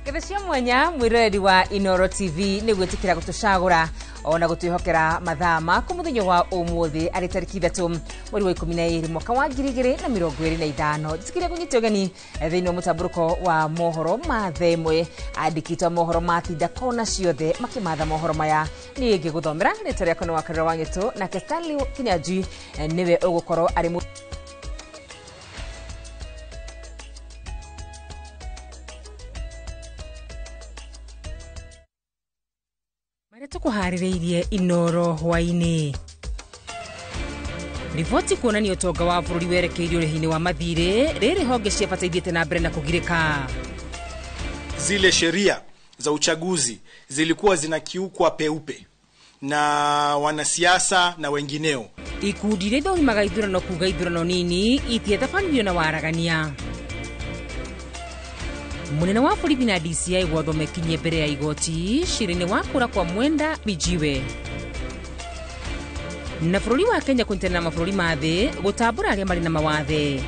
Getha cia mwanya mwiroreri wa Inooro TV nĩ gwĩtĩkĩra gũtũcagũra ona gũtwĩhokera mathaa maku mũthenya wa ũmũthĩ arĩ tarĩki 3 mweri wa 12 mwaka wa 2025. Njĩtĩkĩria kũnyita ũgeni thĩinĩ wa mũtambũrũko wa mohoro ma thaa ĩmwe. Andĩki a mohoro matinda kona ciothe makĩmatha mohoro maya. Niĩ ngĩgũthomera rĩtwa rĩakwa nĩ Wakarura wa Ng'ĩtũ, nake Stanley Kinyanjui nĩwe ũgũkorwo arĩ marĩa tũkũharĩrĩirie Inooro hwaĩ-inĩ. Riboti kuonania ũtonga wa bũrũri werekeirio ũrĩhi-inĩ wa mathirĩ, rĩrĩ honge cia bata ithiĩte na mbere na kũgirĩka. Zile sheria za uchaguzi zilikuwa zinakiukwa peupe na wanasiasa na wengineo. Ikundi iria ithũrimaga ithurano kuga ithurano nini itiethabanirio na waragania. Munene wa borithi na DCI gwathwo mekinyie mbere ya igoti cira-inĩ wa kũra kwa Mwenda Mijiwe. Na bũrũri wa Kenya kũnyitanĩra na mabũrũri ma thĩ gũtambũra arĩa marĩ na mawathe.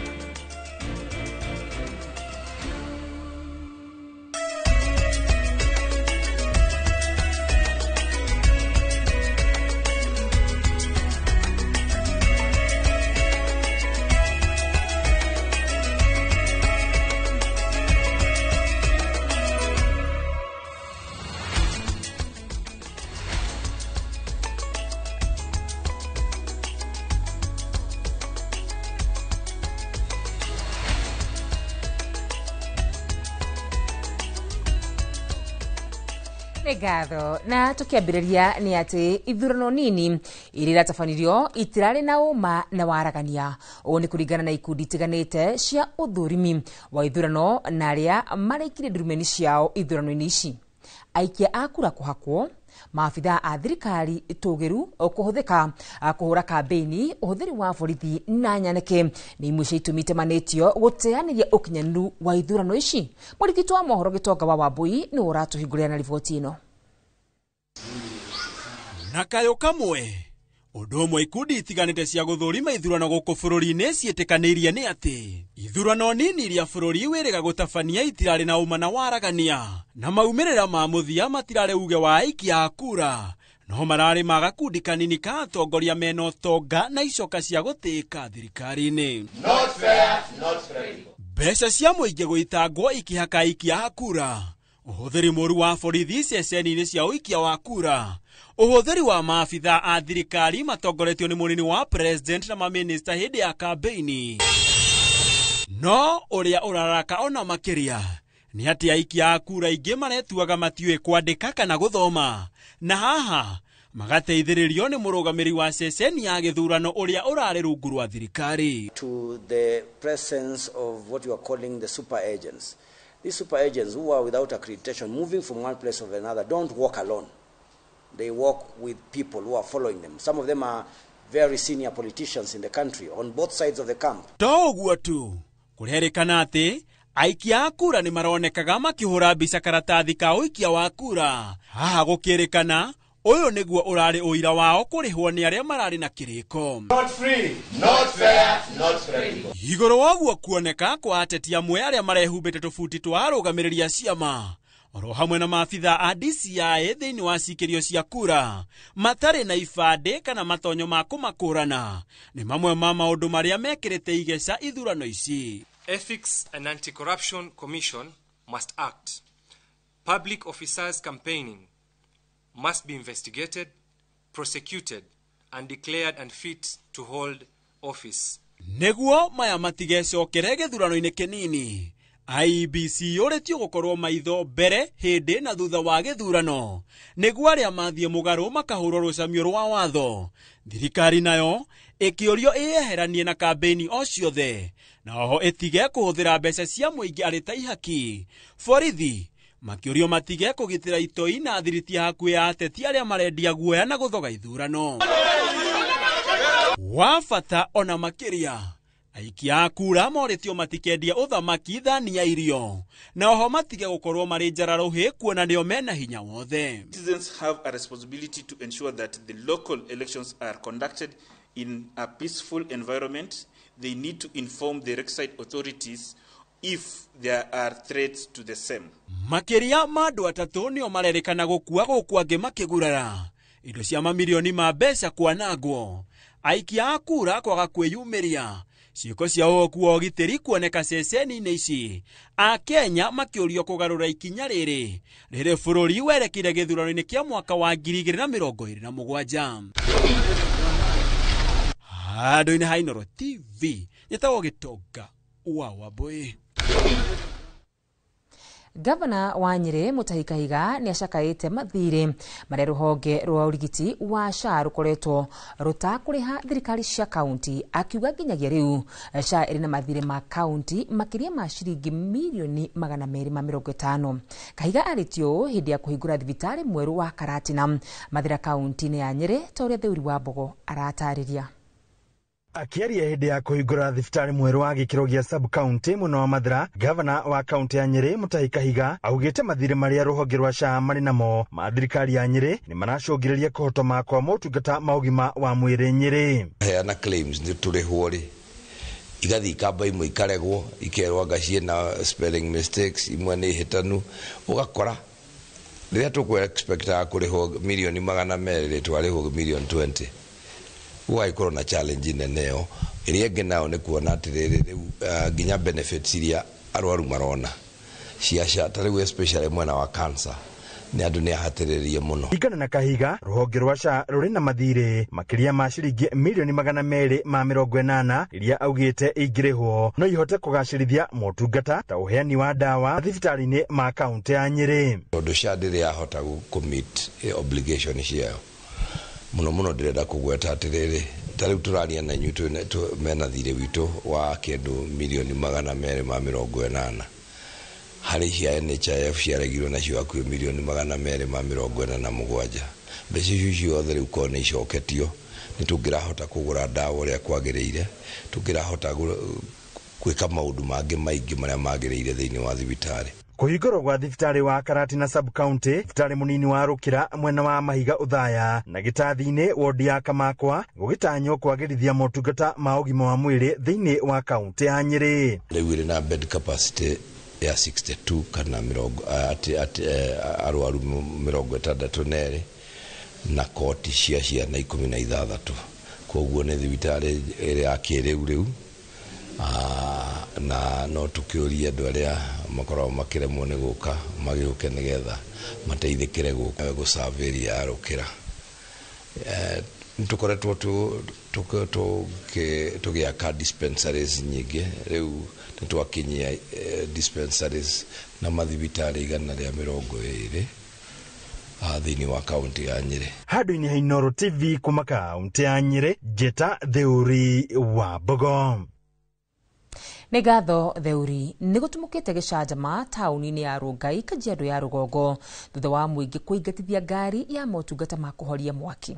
Ngatho na tukiambĩrĩria nĩ atĩ ithurano nini iria iratabanirio itirarĩ na ũma na waragania. Ũũ nĩ kũringana na ikundi itiganĩte cia ũthũrimi wa ithurano na arĩa maraikirie ndurumeni ciao ithurano-inĩ ici. Aikia a kura kũhakwo, maabithaa a thirikari tũgĩru kũhũthĩka kũhũra kambĩini, ũhũthĩri wa borithi na nyanĩke nĩ imwe cia itũmi itemanĩtio gũteanĩria ũkinyanĩru wa ithurano ici. Mũrigiti wa mohoro Gĩtonga wa Wambui nĩ ũratũhingũrĩra na riboti ĩno. Na kayũ kamwe ũndũ ũmwe ikundi itiganĩte cia gũthũrima ithurano gũkũ bũrũri-inĩ ciĩtĩkanĩirie nĩ atĩ ithurano nini iria bũrũri wĩrĩga gũtabania itirarĩ na ũma na waragania, na maumĩrĩra ma mũthia matirarĩ uge wa aikia a kura, no mararĩ ma gakundi kanini ka atongoria mena ũtonga na icoka cia gũtĩĩka thirikari-inĩ. Mbeca cia mũingĩ gũitangwo ikĩhaka aikia a kura, ũhũthĩri mũru wa borithi ceceni-inĩ cia ũikia wa kura, ũhũthĩri wa maabithaa a thirikari matongoretio nĩ mũnini wa president na mamĩnĩsta hĩndĩ ya kambĩini. No ũrĩa ũraraka ona makĩria nĩ atĩ aikia a kura aingĩ maretuaga matiũĩ kwandĩka kana gũthoma, na haha magateithĩrĩrio nĩ mũrũgamĩrĩri wa ceceni ya gĩthurano ũrĩa ũrarĩ rungu rwa thirikari. To the presence of what you are calling the super agents. These super agents who are without accreditation, moving from one place to another, don't walk alone. They walk with people who are following them. Some of them are very senior politicians in the country, on both sides of the camp. To ũguo tu, kũrerĩkana atĩ aikia a kura nĩ maronekaga makĩhũra mbica karatathi ka ũikia wa kura. Haha gũkĩrĩkana ũyũ nĩguo ũrarĩ ũira wao kũrĩhwo nĩ arĩa mararĩ na kĩrĩko. Not free, not fair, not credible. Igũrũ wa ũguo kuoneka kwa ateti amwe arĩa marehumbĩte tũbuti twa arũgamĩrĩri a ciama oro hamwe na maabithaa a DCI thĩinĩ wa cikĩrio cia kura matarĩ na ibandĩ kana matonyo ma kũmakũrana nĩ mamwe ma maũndũ marĩa mekĩrĩte igeca ithurano ici. Ethics and Anti-Corruption Commission must act. Public officers campaigning must be investigated, prosecuted, and declared unfit to hold office. Nĩguo maya matigecokere gĩthurano-inĩ kĩnini, IEBC yũrĩtio gũkorwo maitho mbere, hĩndĩ na thutha wa gĩthurano nĩguo arĩa mathiĩ mũgarũ makahũrwo rũcamio rwa watho. Thirikari nayo ĩkĩũrio ĩyeheranie na kambĩini o ciothe na oho ĩtige kũhũthĩra mbeca cia mũingĩ arĩ ta ihaki. Borithi makĩũrio matige kũgitĩra itoi na thiriti hakuhĩ ya ateti arĩa marendia guoya na gũthoga ithurano. Wa bata ona makĩria, aikia a kura morĩtio matikendie ũthamaki thani ya irio na oho matige gũkorwo marĩ njara-rũhĩ kuona nĩo mena hinya wothe. Citizens have a responsibility to ensure that the local elections are conducted in a peaceful environment. They need to inform the requisite authorities if there are threats to the same. Makiria ma andũ atatũ nĩo marerĩkana gũkua gũkũ angĩ makĩgurara indo cia mamirioni ma mbeca kwanangwo aikia a kura kwaga kwĩyumĩria ciĩko cia ũhoku wa ũgitĩri kuoneka ceceni-inĩ ici Akenya makĩũrio kũgarũra ikinya rĩrĩ rĩrĩ bũrũri werekeire gĩthurano-inĩ kĩa mwaka wa 2027. Handũ-inĩ ha Inooro TV njĩtagwo Gĩtonga wa Wambũi. Gavana wa Nyeri Mutahi Kahiga nĩ acakaĩte mathirĩ marĩa rũhonge rwa ũrigiti wa SHA rũkoretwo rũtakũrĩha thirikari cia kaunti, akiuga nginyagia rĩu SHA ĩrĩ na mathirĩ ma kaunti makĩria ma ciringi mirioni 250. Kahiga arĩtie ũũ hĩndĩ ya kũhingũra thibitarĩ mwerũ wa Karatina Mathira kaunti-inĩ ya Nyeri, ta ũrĩa Theuri wa Mbogo aratarĩria. Akiaria hĩndĩ ya kũhingũra thibitarĩ mwerũ wa gĩkĩro gĩa sub county mwena wa Mathira, gavana wa kaunti ya Nyeri Mutahi Kahiga augĩte mathirĩ marĩa rũhonge rwa SHA marĩ namo ma thirikari ya Nyeri nĩ maracũngĩrĩria kũhotoma kwa motungata ma ũgima wa mwĩrĩ Nyeri. Heana claims nĩ tũrĩhwo rĩ igathiĩ ikamba imwe ikaregwo ikerwo anga ciĩna spelling mistakes imwe nĩ hĩtanu, ũgakora rĩrĩa tũkũ expectaga kũrĩhwo mirioni 200 twarĩhwo mirioni 20. Gũgagĩkorwo na challenge nene ĩyo. Ĩrĩa ĩngĩ nayo nĩ kuona atĩrĩrĩ rĩu nginya benefits iria arwaru marona cia SHA ta rĩu especially mwena wa cancer nĩ andũ nĩ ahatĩrĩrie mũno. Kũringana na Kahiga, rũhonge rwa SHA rũrĩ na mathirĩ makĩria ma ciringi mirioni 280 iria augĩte ingĩrĩhwo no ihote kũgacĩrithia motungata ta ũheani wa ndawa thibitarĩ-inĩ ma kaunti ya Nyeri. Tondũ SHA ndĩrĩ yahota kũ-meet obligation ciayo mũno mũno, ndĩrenda kũgweta atĩrĩrĩ ta rĩu tũraria na inyuĩ mena thirĩ witũ wa kĩndũ mirioni 280 harĩ cia NHIF ciaregirwo nacio hakuhĩ mirioni 247. Mbeca icio ciothe rĩu korwo nĩ icoketio nĩ tũngĩrahota kũgũra ndawa ũrĩa kwagĩrĩire, tũngĩrahota gwĩka maũndũ mangĩ maingĩ marĩa magĩrĩire thĩinĩ wa thibitarĩ. Kũhingũrwo gwa thibitarĩ wa Karatina sub county, thibitarĩ mũnini wa Rũkĩra mwena wa Mahiga Ũthaya na Gĩtathi-inĩ wodi ya Kamakwa gũgĩtanywo kwagĩrithia motungata ma ũgima wa mwĩrĩ thĩinĩ wa kaunti ya Nyeri. Rĩu ĩrĩ na bed capacity ya 62 kana mĩrongo arwaru 62 na koti cia ciana 16. Koguo nĩ thibitarĩ ĩrĩa ya kĩrĩu rĩu, na no tũkĩũrie andũ arĩa makoragwo makĩremwo nĩ gũka magĩũke nĩgetha mateithĩkĩre gũserve area ya Rũkĩra. Nĩtũkoretwo tũgĩaka dispensaries nyingĩ, rĩu nĩtwakinyia dispensaries na mathibitarĩ 120 thĩinĩ wa kaunti ya Nyeri. Handũ-inĩ ha Inooro TV kuma kaunti ya Nyeri, njĩta Theuri wa Mbogo. Nĩ ngatho Theuri. Nĩ gũtumũkĩte gĩcanjama taũni-inĩ ya Rongai Kajiado ya rũgongo thutha wa mũingĩ kũingatithia ngari ya motungata ma kũhoria mwaki.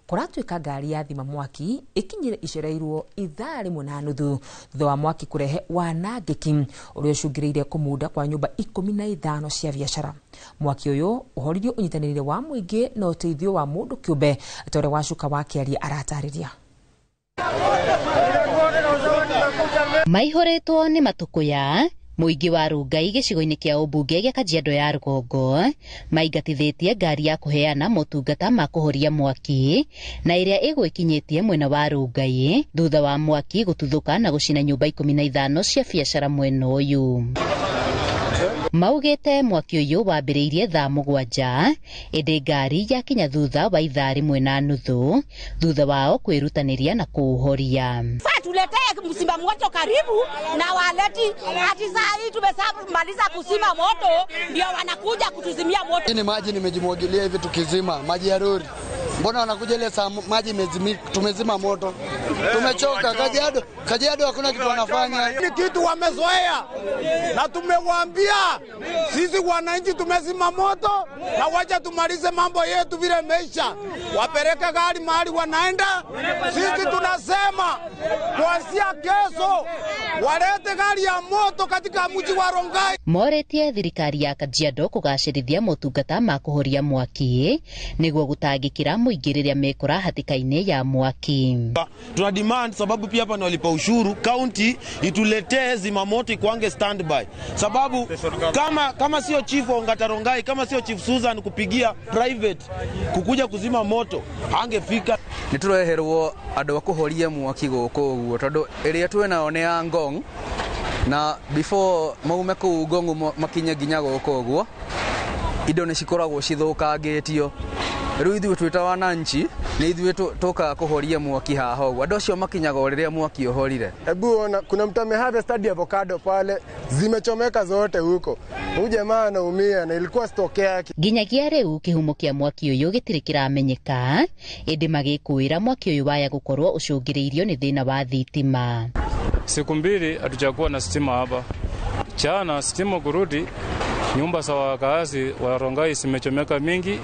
Kũratuĩka ngari ya thima mwaki ĩkinyire icereirwo ithaa 1.5 thutha wa mwaki kũrehe wanangĩki ũrĩa ũcũngĩrĩirie kũmunda kwa nyũmba 15 cia biacara. Mwaki ũyũ ũhoririo ũnyitanĩrĩre wa mũingĩ na ũteithio wa mũndũ kĩũmbe ta ũrĩa Wacuka wa Kĩaria aratarĩria. Maihũrĩtwo nĩ matũkũya mũingĩ wa Rongai gĩcigo-inĩ kĩa ũmbunge gĩa Kajiado ya rũgongo maingatithĩtie ngari ya kũheana motungata ma kũhoria mwaki na ĩrĩa ĩgwĩkinyĩtie mwena wa Rongai thutha wa mwaki gũtuthũka na gũcina nyũmba 15 cia biacara mwena ũyũ. Maugĩte mwaki ũyũ wambĩrĩirie thaa 7 ĩndĩ ngari yakinya thutha wa ithaa 1.5 thutha wao kwĩrutanĩria na kũũhoria. Tuletee mzima moto karibu na waleti ati saa hii tumemaliza kuzima moto ndio wanakuja kutuzimia moto. Ni maji nimejimwagilia hivi tukizima maji ya lori. Mbona wanakuja ile saa maji imezimika, tumezima moto. Tumechoka. Kajiado hakuna kitu wanafanya. Ni kitu wamezoea na tumewaambia sisi wananchi tumezima moto na wacha tumalize mambo yetu vile meisha. Wapeleke gari mahali wanaenda. Sisi tunasema kuanzia kesho walete gari ya moto katika mji wa Rongai. Moretie thirikari ya Kajiado kugacĩrithia motungata ma kũhoria mwaki nĩguo gũtangĩkĩra mũingĩ rĩrĩa mekora hatĩka-inĩ ya mwaki. Tuna demand sababu pia hapa ni walipa ushuru, county ituletee zimamoto ikwange standby, sababu kama sio chief wa Ongata Rongai, kama sio Chief Susan kupigia private kukuja kuzima moto angefika. Nĩ tũreherwo andũ a kũhoria mwaki gũkũ ũguo tondũ ĩrĩa twĩ nayo nĩ ya Ngong, na before maume kũu Ngong makinye nginya gũkũ ũguo indo nĩ cikoragwo cithũkangĩtio. Rĩu ithuĩ twĩ ta wananchi nĩ ithuĩ tũkaga kũhoria mwaki haha ũguo, andũ acio makinyaga o rĩrĩa mwaki ũhorire. Hebu ona kuna mtu ameharvest hadi avocado pale zimechomeka zote huko, huyu jamaa anaumia na ilikuwa stock yake. Nginyagia rĩu kĩhumo kĩa mwaki ũyũ gĩtirĩ kĩramenyeka, ĩndĩ magĩkũĩra mwaki ũyũ waya gũkorwo ũcũngĩrĩirio nĩ thĩna wa thitima. Siku mbili hatujakuwa na stima hapa. Chana stima kurudi, nyumba za wakaazi wa Rongai zimechomeka mingi,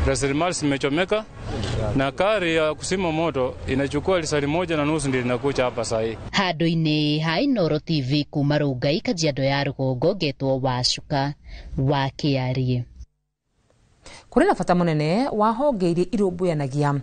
rasilimali zimechomeka, na kari ya kuzima moto inachukua lisali 1.5 ndio linakuja hapa saa hii. Handũ-inĩ ha Inooro TV kuma Rongai, Kajiado ya rũgongo, ngetwo Wacuka wa Kĩarie. Kũrĩ na bata mũnene wa honge iria irũmbũyanagia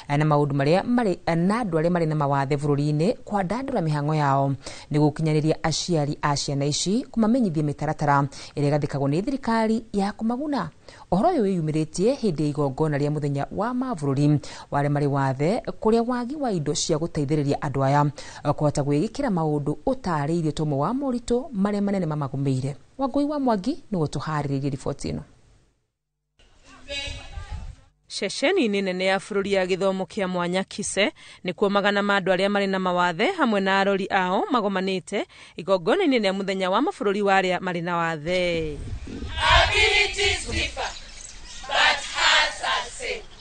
na maũndũ marĩa marĩ na andũ arĩa marĩ na mawathe bũrũri-inĩ kwandandũra mĩhang'o yao nĩguo gũkinyanĩria aciari a ciana ici kũmamenyithia mĩtaratara ĩrĩa ĩgathĩkagwo nĩ thirikari ya kũmaguna. Ũhoro ũyũ wĩyumĩrĩtie hĩndĩ ya igongona rĩa mũthenya wa mabũrũri wa arĩa marĩ wathe, kũrĩa wagi wa indo cia gũteithĩrĩria andũ aya kũhota gwĩgĩkĩra maũndũ ũtarĩirie tũmwe wa moritũ marĩa manene mamagũmĩire. Wangũi wa Mwangi nĩwe ũtũharĩrĩirie riboti ĩno. Ceceni-inĩ nene ya bũrũri ya gĩthomo kĩa mwanya Kise nĩkuo magana ma andũ arĩa marĩ na mawathe hamwe na arori ao magomanĩte igongona-inĩ rĩa mũthenya wa mabũrũri wa arĩa marĩ na wathe.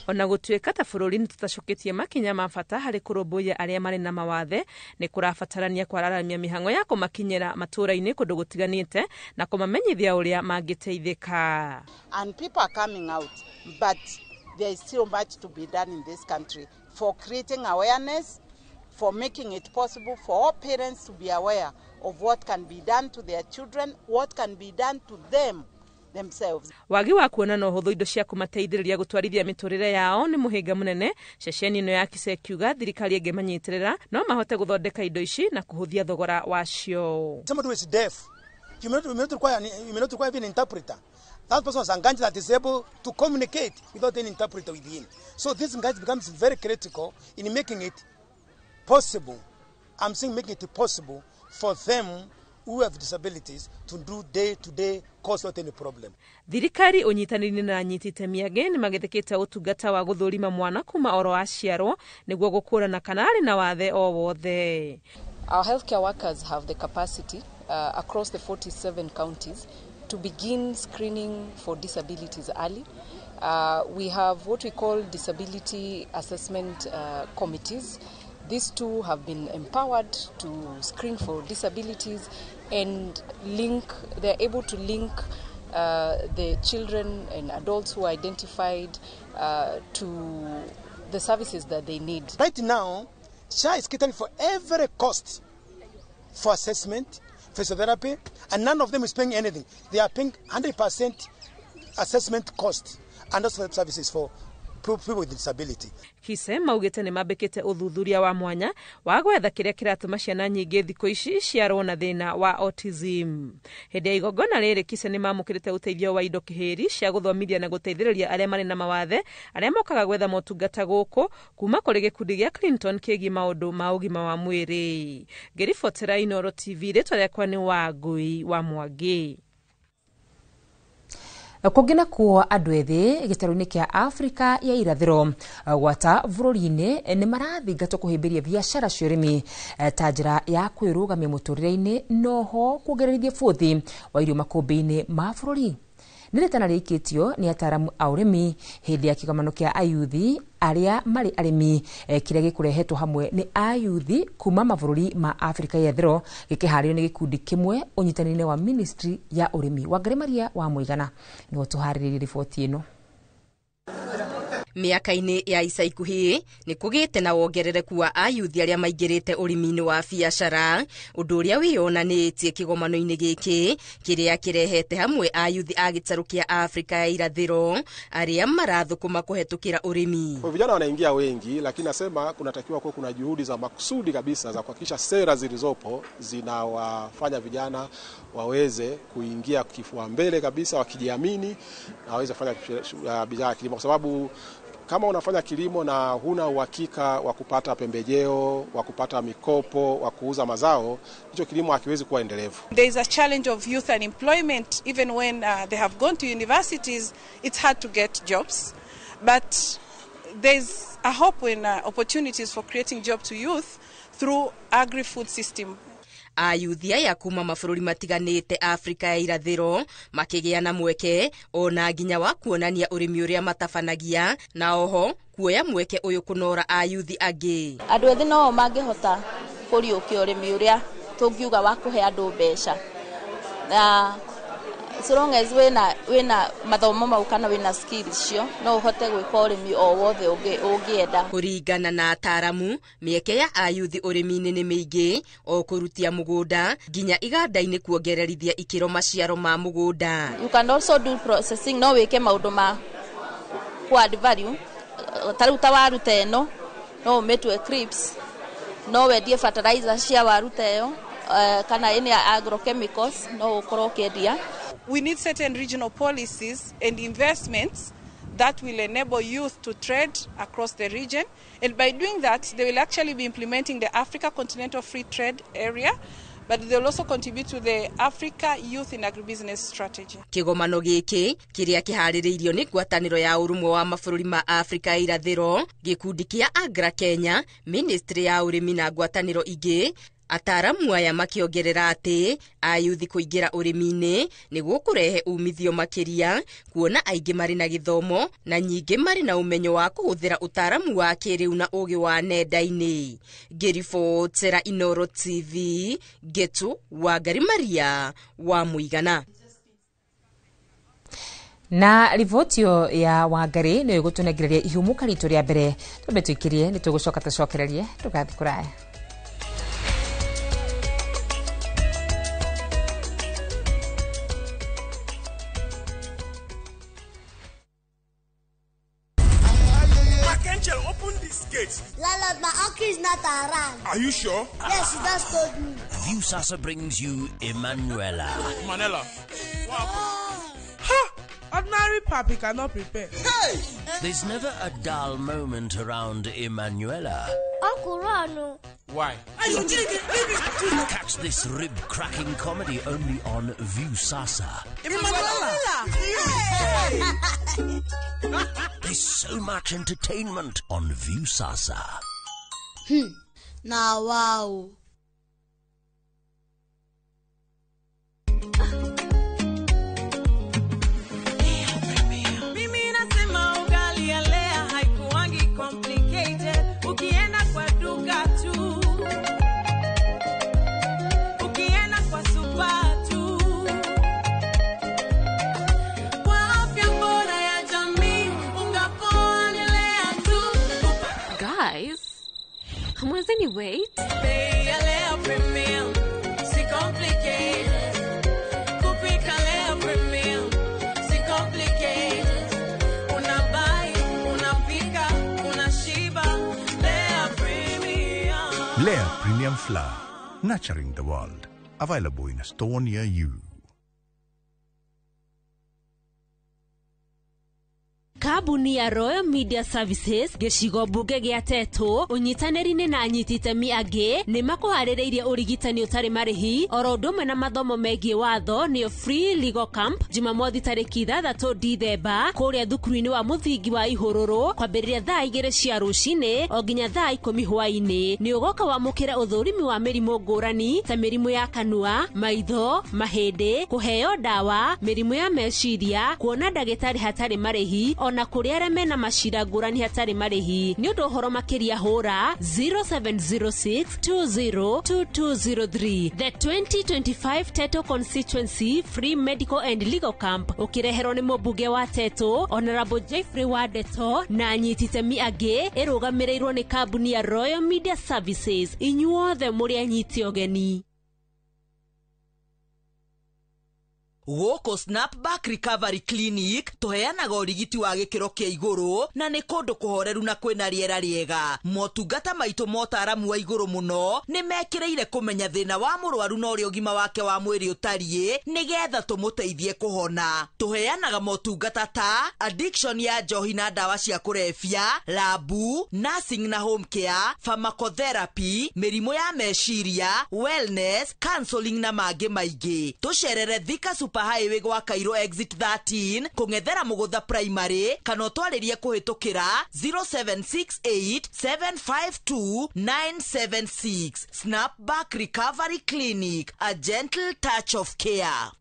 Ona gũtuĩka ta bũrũri nĩ tũtacũkĩtie makinya ma bata harĩ kũrũmbũiya arĩa marĩ na mawathe, nĩ kũrabatarania kwararamia mĩhang'o ya kũmakinyĩra matũũra-inĩ kũndũ gũtiganĩte na kũmamenyithia ũrĩa mangĩteithĩka. And people are coming out, but there is still much to be done in this country for creating awareness, for making it possible for all parents to be aware of what can be done to their children, what can be done to them themselves. Wagi wa kuona na ũhũthũ indo cia kũmateithĩrĩria gũtwarithia mĩtũrĩre yao nĩ mũhĩnga mũnene. Ceceni ĩno ya Kise ĩkiuga thirikari ĩngĩmanyitĩrĩra no mahote gũthondeka indo ici na kũhũthia thogora wacio. Somebody who is deaf, you may not require even an interpreter. That person is engaged that is able to communicate without any interpreter with him. So this engagement becomes very critical in making it possible. I'm saying making it possible for them who have disabilities to do day-to-day cause not any problem. Thirikari ũnyitanĩri na anyiti itemi angĩ nĩ magĩthĩkĩte ũtungata wa gũthũrima mwana kuma oro aciarwo nĩguo gũkũrana kana arĩ na wathe o wothe. Our healthcare workers have the capacity across the 47 counties to begin screening for disabilities early. We have what we call disability assessment committees. These two have been empowered to screen for disabilities and link, they're able to link the children and adults who are identified to the services that they need. Right now, SHA is catering for every cost for assessment, physiotherapy, and none of them is paying anything. They are paying 100% assessment cost and also services for people with disability. Kise maugĩte nĩ mambĩkĩte ũthuthuria wa mwanya wa gwetha kĩrĩa kĩratũma ciana nyingĩ thikũ ici ciarwo na thĩna wa autism. Hĩndĩ ya igongona rĩrĩ Kise nĩ mamũkĩrĩte ũteithio wa indo kĩhĩri cia gũthomithia na gũteithĩrĩria arĩa marĩ na mawathe arĩa mokaga gwetha motungata gũkũ kuma kũrĩ gĩkundi gĩa Clinton kĩgiĩ maũndũ ma ũgima wa mwĩrĩ. Ngĩribotera Inooro TV, rĩtwa rĩakwa nĩ Wangũi wa Mwangi. Kũngĩ nakuo andũ ethĩ gĩtarũ-inĩ kĩa Afrika ya irathĩro gwata bũrũri-inĩ nĩ marathingatwo kũhĩmbĩria biacara cia ũrĩmi ta njĩra ya kwĩrũgamia mũtũrĩre-inĩ noho kuongererithia bũthi wa irio makũmbĩ-inĩ ma bũrũri. Nĩ rĩtana rĩikĩtio nĩ ataaramu a ũrĩmi hĩndĩ ya kĩgomano kĩa ayuthi arĩa marĩ arĩmi kĩrĩa gĩkũrehetwo hamwe nĩ ayuthi kuma mabũrũri ma Afrika ya irathĩro gĩkĩharĩrio nĩ gĩkundi kĩmwe ũnyitanĩri-inĩ wa Ministry ya ũrĩmi. Wangarĩ Maria wa Mũigana nĩwe ũtũharĩrĩirie riboti ĩno. Mĩaka-inĩ ya ica ikuhĩ nĩ kũgĩte na wongerereku wa ayuthi arĩa maingĩrĩte ũrĩmi-inĩ wa biacara, ũndũ ũrĩa wĩyonanĩtie kĩgomano-inĩ gĩkĩ kĩrĩa kĩrehete hamwe ayuthi a gĩtarũ kĩa Afrika ya irathĩro arĩa marathũkũma kũhetũkĩra ũrĩmi. Kwa vijana wanaingia wengi, lakini nasema kunatakiwa kuwa kuna juhudi za makusudi kabisa za kuhakikisha sera zilizopo zinawafanya vijana waweze kuingia kifua mbele kabisa, wakijiamini na waweze kufanya bidhaa ya kilimo, kwa sababu kama unafanya kilimo na huna uhakika wa kupata pembejeo, wa kupata mikopo, wa kuuza mazao, hicho kilimo hakiwezi kuwa endelevu. There is a challenge of youth unemployment. Even when they have gone to universities, it's hard to get jobs. But there's a hope in opportunities for creating jobs to youth through agri-food system. Ayuthi aya kuma mabũrũri matiganĩte Afrika ya irathĩro makĩgĩa na mweke ona nginya wa kuonania ũrĩmi ũrĩa matabanagia na oho kuoya mweke ũyũ kũnora ayuthi angĩ. Andũ ethĩ no mangĩhota kũriũkia ũrĩmi ũrĩa tũngiuga wa kũhe andũ mbeca, na so long as wĩna mathomo mau kana wĩna skills icio no ũhote gwĩka ũrĩmi o wothe ũngĩenda. Kũringana na ataaramu, mĩeke ya ayuthi ũrĩmi-inĩ nĩ mĩingĩ, o kũrutia mũgũnda nginya iganda-inĩ kuongererithia ikĩro maciaro ma mũgũnda. You can also do processing, no wĩke maũndũ ma ku add value, ta rĩu ta waru ta ĩno no ũmĩtue crisps, no wendie fertilizer cia waru ta ĩyo, kana any agrochemicals no ũkorwo ũkĩendia. We need certain regional policies and investments that will enable youth to trade across the region. And by doing that, they will actually be implementing the Africa Continental Free Trade Area, but they will also contribute to the Africa Youth in Agribusiness Strategy. Kĩgomano gĩkĩ kĩrĩa kĩharĩrĩirio nĩ ngwatanĩro ya ũrũmwe wa mabũrũri ma Afrika ya irathĩro, gĩkundi kĩa Agra Kenya, Ministry ya ũrĩmi na ngwatanĩro ingĩ. Ataaramu aya makĩongerera atĩ ayuthi kũingĩra ũrĩmi-inĩ nĩguo kũrehe umithio makĩria, kuona aingĩ marĩ na gĩthomo na nyingĩ marĩ na ũmenyo wa kũhũthĩra ũtaaramu wa kĩrĩu na ũgĩ wa nenda-inĩ. Ngĩribotera Inooro TV, Ngetu Wangari Maria wa Mũigana. Na riboti ya Wangari nĩyo ĩgũtũnengereria ihũmũka ritũ rĩa mbere. Twambe tũikĩrie, nĩ tũgũcoka tũcokererie, ndũgathiĩ kũraya. Landlord, my uncle is not around. Are you sure? Yes, he just told me. Viusasa brings you Emanuela. Manela. What Ha! Ordinary papi cannot prepare. Hey! There's never a dull moment around Emanuela. Uncle, run. Why? Catch this rib-cracking comedy only on Viusasa. Emanuela! There's so much entertainment on Viusasa. Now, wow. Mimi nasema ugali ya Lea haikuangi complicated. Ukienda kwa duka tu, ukienda kwa super tu, kwa afya bora ya jamii, unga poa ni Lea tu. Guys, I'm losing weight. Bei ya Lea Premium, si complicated. Kupika Lea Premium, si complicated. Unabuy, unapika, unashiba. Lea Premium. Lea Premium Flour, nurturing the world. Available in a store near you. Kambuni ya Royal Media Services gĩcigo mbunge gĩa Tetũ ũnyitanĩri-inĩ na anyiti itemi angĩ nĩ makũharĩrĩirie ũrigitani ũtarĩ marĩhi oro ũndũ ũmwe na mathomo megiĩ watho nĩyo Free Legal Camp Jumamothi tarĩki 6 Dithemba kũrĩa thukuru-inĩ wa mũthingi wa Ihũrũrũ kwambĩrĩria thaa 2 cia rũcinĩ o nginya thaa 10 hwaĩ-inĩ. Nĩ ũgoka wamũkĩre ũthũrimi wa mĩrimũ ngũrani ta mĩrimũ ya kanua, maitho, mahĩndĩ, kũheo ndawa, mĩrimũ ya meciria, kuona ndagĩtarĩ hatarĩ marĩhi ona kũrĩ arĩa mena macira ngũrani hatarĩ marĩhi. Nĩ ũndũ ũhoro makĩria hũra 0706 202203. The 2025 Teto Constituency Free Medical and Legal Camp ũkĩreherwo nĩ mũmbunge wa Teto Honorable Jeffrey Wadeto na anyiti itemi angĩ, ĩrũgamĩrĩirwo nĩ kambuni ya Royal Media Services. Inyuothe mũrĩ anyiti ũgeni. Gũkũ Snapback Recovery Clinic tũheanaga ũrigiti wa gĩkĩro kĩa igũrũ na nĩ kũndũ kũhoreru na kwĩna rĩera rĩega. Motungata maitũ motaramu wa igũrũ mũno nĩ mekĩrĩire kũmenya thĩna wa mũrwaru na ũrĩa ũgima wake wa mwĩrĩ ũtariĩ nĩgetha tũmũteithie kũhona. Tũheanaga motungata ta addiction ya njohi na ndawa cia kũrebia, labu, nursing na home care, pharmacotherapy, mĩrimũ ya meciria, wellness, counseling na mangĩ maingĩ. Tũcerere Thika Super Highway gwa Cairo exit 13 kũng'ethera Mũgũtha Primary kana ũtwarĩrie kũhĩtũkĩra 0768 752 976. Snapback Recovery Clinic, a gentle touch of care.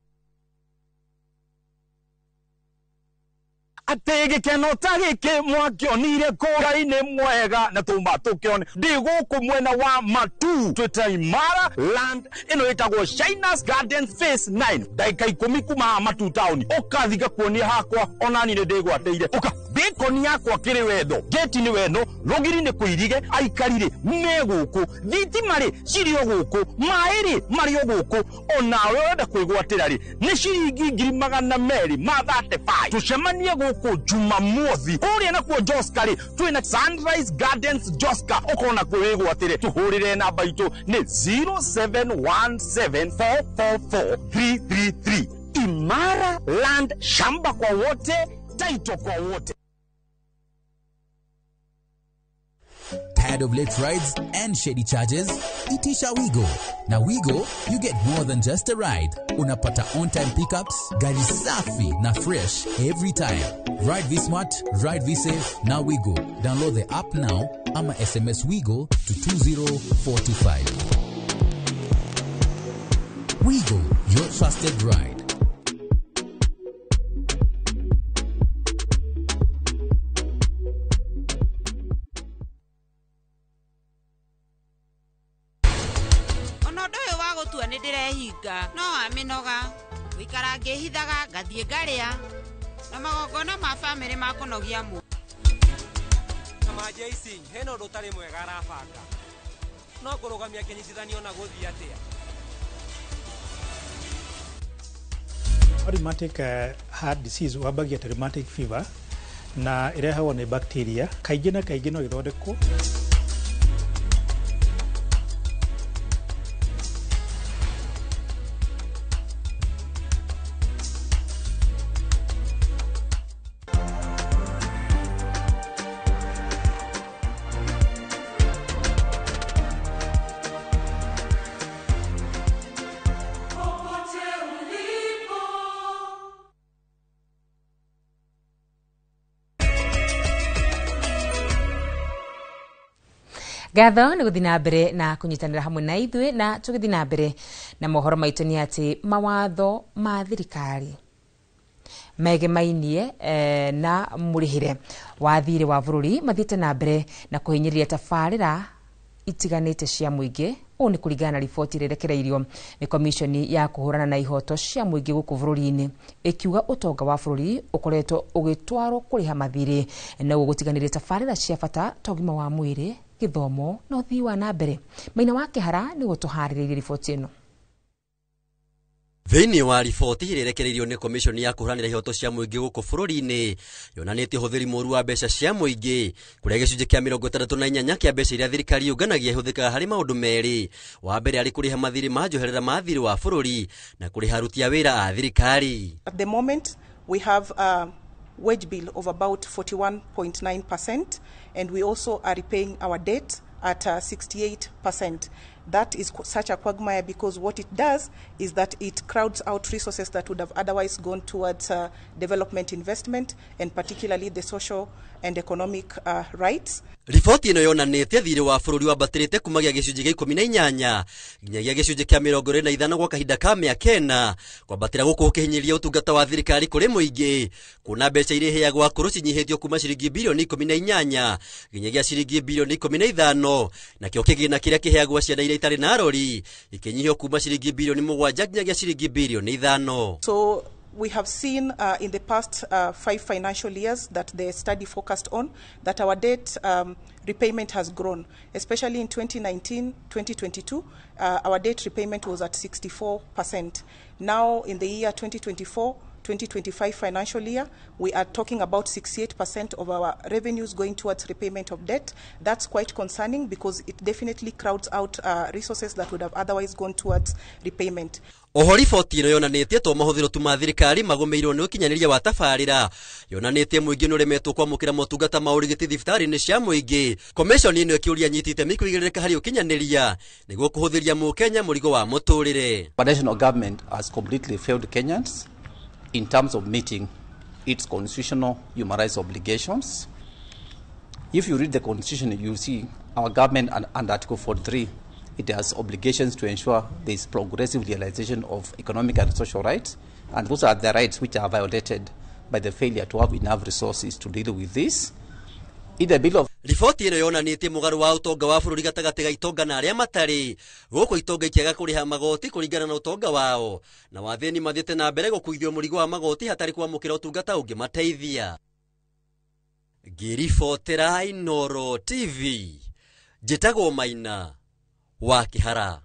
Atĩ gĩkeno ta gĩkĩ mwakĩonire kũra-inĩ mwega na tũma tũkĩone ndĩ gũkũ mwena wa Matu twĩta Imara Land ĩno ĩtagwo Shinas Garden Phase 9 ndagĩka 10 kuma haha Matu town ũkathi ngakuonia hakwa onani nĩ ndĩgwatĩire ũka bĩkoni yakwa kĩrĩ wendo geti nĩ wendo rũgiri nĩ kũirige aikari rĩ me gũkũ thitima rĩ cirĩ o gũkũ maĩ rĩ marĩ o gũkũ onawe ũrenda kwĩgwatĩra rĩ nĩ ciringi 235 tũcemanie gũkũ Jumamothi kũrĩa nakuo Joska rĩ twĩna Sunrise Gardens Joska ũkona kwĩgwatĩre tũhũrĩre namba itũ nĩ 0717444333. Imara Land, shamba kwa wote, title kwa wote. Tired of late rides and shady charges? Itisha Wigo. Now Wigo, you get more than just a ride. Unapata on-time pickups, gari safi na fresh every time. Ride V-Smart, ride V-Safe, now Wigo. Download the app now ama SMS Wigo to 20425. Wigo, your trusted ride. Nĩndĩrehinga no wamĩnoga gũikara ngĩhithaga ngathiĩ ngarĩa na magongona ma bamĩrĩ makũnogia mũ ma JC hena ũndũ ũtarĩ mwega arabanga no ngũrũgamia kĩnyitithanio na gũthiĩ atĩa. Rheumatic heart disease wambagia ta rheumatic fever na ĩrehagwo nĩ bacteria kaingĩ na kaingĩ no ĩthondekwo. Ngatho nĩ gũthiĩ na mbere na kũnyitanĩra hamwe na ithuĩ na tũgĩthiĩ na mbere na mohoro maitũ nĩ atĩ mawatho ma thirikari megemainie na mũrĩhĩre wa thirĩ wa bũrũri mathiĩte na mbere na kũhinyĩrĩria tabarĩra itiganĩte cia mũingĩ. Ũũ nĩ kũringana na riboti ĩrĩa ĩrekereirio nĩ komishoni ya kũhũrana na ihoto cia mũingĩ gũkũ bũrũri-inĩ ĩkiuga ũtonga wa bũrũri ũkoretwo ũgĩtwarwo kũrĩha mathirĩ na ũguo gũtiganĩria tabarĩra cia bata ta ũgima wa mwĩrĩ, gĩthomo na ũthii wa na mbere. Maina wa Kĩhara nĩguo tũharĩrĩirie riboti ĩno. Thĩinĩ wa riboti ĩrĩa ĩrekereirio nĩ komishoni ya kũhũranĩra ihoto cia mũingĩ gũkũ bũrũri-inĩ yonanĩtie ũhũthĩri mũũru wa mbeca cia mũingĩ kũrĩa gĩcunjĩ kĩa 68 kĩa mbeca iria thirikari yũnganagia ihũthĩkaga harĩ maũndũ merĩ. Wa mbere arĩ kũrĩha mathirĩ ma njoherera ma thirĩ wa bũrũri na kũrĩha aruti a wĩra a thirikari. At the moment we have a wage bill of about 41.9% and we also are repaying our debt at 68%. That is such a quagmire because what it does is that it crowds out resources that would have otherwise gone towards development investment and particularly the social and economic rights. Riboti ĩno yonanĩtie thirĩ wa bũrũri wambatĩrĩte kumagia gĩcunjĩ gĩa 18 nginyagia gĩcunjĩ kĩa 25 gwa kahinda ka mĩaka 4, kwambatĩra gũkũ gũkĩhinyĩrĩria ũtungata wa thirikari kũrĩ mũingĩ, kuona mbeca iria iheagwo akũrũ cinyihĩtio kuma ciringi bilioni 18 nginyagia ciringi bilioni 15, nakĩo kĩgĩna kĩrĩa kĩheagwo ciana iria itarĩ na arori gĩkĩnyihio kuma ciringi bilioni 7 nginyagia ciringi bilioni 5. So we have seen in the past 5 financial years that the study focused on that our debt repayment has grown, especially in 2019, 2022, our debt repayment was at 64%. Now in the year 2024, 2025 financial year, we are talking about 68% of our revenues going towards repayment of debt. That's quite concerning because it definitely crowds out resources that would have otherwise gone towards repayment. Oho riboti ĩno yonanĩtie to mahũthĩro tu ma thirikari magũmĩirwo nĩ ũkinyanĩria wa tabarĩra, yonanĩtie mũingĩ nĩũremetwo kwamũkĩra motungata ma ũrigiti thibitarĩ-inĩ cia mũingĩ. Commission ĩno ĩkĩũria anyiti itemi kũigĩrĩrĩka harĩ ũkinyanĩria nĩguo kũhũthĩria mũkenya mũrigo wa mũtũrĩre. The national government has completely failed Kenyans in terms of meeting its constitutional human rights obligations. If you read the constitution, you see our government under Article 43, it has obligations to ensure there is progressive realization of economic and social rights, and those are the rights which are violated by the failure to have enough resources to deal with this. In the bill of Riboti ĩno yonanĩtie mũgarũ wa ũtonga wa bũrũri gatagatĩ ga itonga na arĩa matarĩ, gũkũ itonga ikĩaga kũrĩha magoti kũringana na ũtonga wao, na wathĩni mathiĩte na mbere gũkuithio mũrigo wa magoti hatarĩ kwamũkĩra ũtungata ũngĩmateithia. Ngĩribotera Inooro TV, njĩtagwo Maina wa Kĩhara.